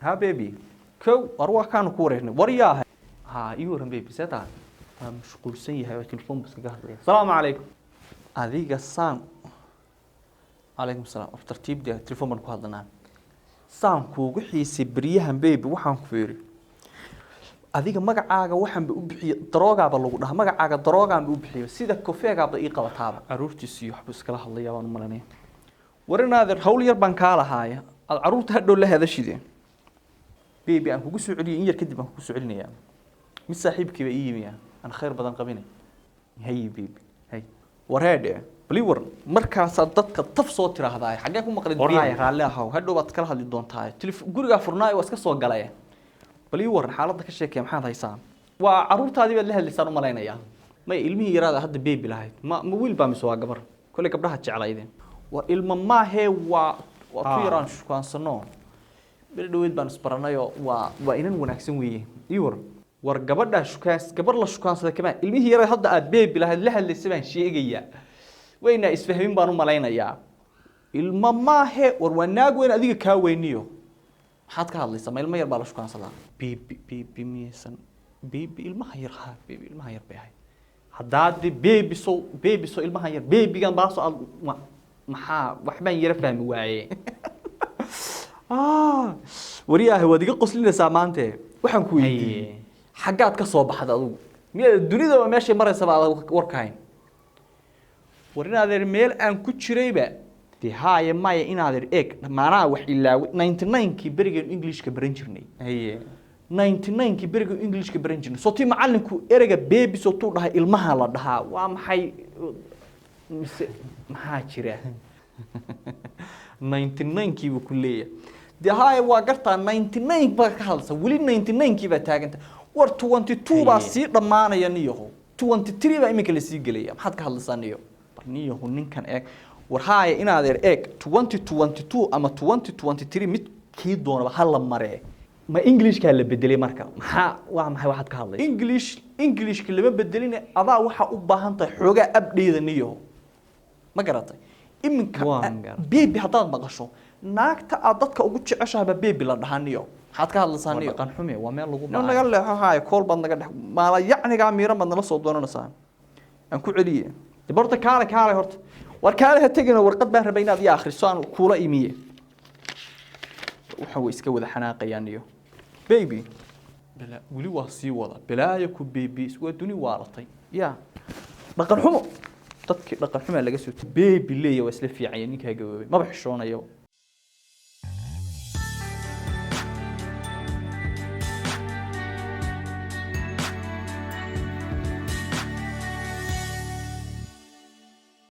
Ha baby, kow war waa kaanu ku wareernay. War yaahay. Ha, ii waran baby, see tahay? Waa mashquulsan yahay oo telefoon buu iskaga hadlaya. Asalaamu calaykum. Adiga saan, calaykum salaam. War tartiib dee, telefoon baan ku hadlanaa. Saan kuugu xiisay beryahan baby. Waxaan ku yidhi adiga magacaaga waxaanba u bixiye daroogaaba lagu dhaha, magacaaga daroogaanba u bixiyo, sida kofeegaaba ii qabataaba. Caruurtiisu iyo waxbuu iskala hadlayaa baan u malanaya. War inaadeer, hawl yar baan kaa lahaaya, aad caruurta hadhow la hadashide. Baby, aan kugu soo celiyay in yar kadib, baan kugu soo celinayaa. Mid saaxiibkii baa ii yimiya aan khayr badan qabinay. Hay baby, hay. Wareedhe, bali war, markaasaad dadka taf soo tiraahdaa, xaggee ku maqlid? Warhaaya. Raalli ahow, hadhow baad kala hadli doontaa. Gurigaa furnaayo, waa iska soo galay. Bal ii waran, xaaladda ka sheekee, maxaad haysaa? Waa caruurtaadii baad la hadlaysaan u malaynayaa. May, ilmihii yaraada hadda baby lahayd, ma wiil baa mise waa gabar? Kolley gabdhaha jeclaydeen. Waa ilmo maahee, waa ku yaraan shukaansano, beri dhaweyd baan isbaranayoo, waa inan wanaagsan weeye. Ii waran. War gabadha shukaans, gabar la shukaansada kamaa, ilmihii yaraad hadda aad baby lahayd la hadlaysa baan sheegayaa. Wayna isfahmin baan u malaynayaa. Ilmo maahe, war waa naag weyn, adiga kaa weyniyo. Maxaad ka hadlaysaa? Ma ilmo yar baa la shukaansadaa? Baby, baby miyaysan baby ilmaha yar? Ha baby, ilmaha yar bay ahayd. Haddaa de baby so, baby so ilmaha yar, babygan baaso aad maxaa waxbaan yara fahmi waaye. Ah, wariyaahe, waad iga qoslinaysaa maante. Waxaan ku weydiiyey, xaggaad ka soo baxda adugu? Miyaad dunidaba meeshay maraysaba aad warka hayn? War inaadeer, meel aan ku jirayba dee haaya maya. Inaadeer eeg, maanaha wax ilaaway. 99-kii berigaynu Englishka baran jirnay. 99-kii berigaynu Englishka baran jirnay, soo tii macallinku ereyga baby soo tuu dhahay ilmaha la dhahaa, waa maxay mise maxaa jira? 99-kii buu ku leeyahay. Dee haaya, waa gartaa, 99 baa ka hadlaysa weli, 99-kii baa taaganta. War 22 baa sii dhammaanaya niyaho, 23 baa iminka lasii gelaya. Maxaad ka hadlaysaa niyo? Niyahu, ninkan eeg. War haaya inaadeer, eeg, 2022 ama 2023 mid kii doonaba ha la maree. Ma Englishkaa la bedelay marka? Maxaa, waa maxay waxaad ka hadlaysa? English, Englishka lama bedeline, adaa waxaa u baahan tahay xoogaa abdheyda niyaho. Ma garatay iminka? Waan garatay. Baby haddaad maqasho, naagta aad dadka ugu jeceshahaba baby la dhahaa niyo. Maxaad ka hadlaysaa Waa niyo? dhaqan xume, waa meel lagu No, naga leexo. Haaya, kool baad naga dhex maala, yacnigaa miiran baad nala soo doonanaysaa. Aan ku celiye dib horta. Kaale, kaale horta. War kaale, ha tegino. Warqad baan rabay inaad ii akhriso aan kuula imiye. Waxa way iska wada xanaaqayaan iyo baby bala weli waa sii wada balaayo ku baby. Waa duni waalatay ya, dhaqan xumo. Dadkii dhaqan xumaa laga soo baby leeya. Waa isla fiicanya ninkaa gaboobay, maba xishoonayo.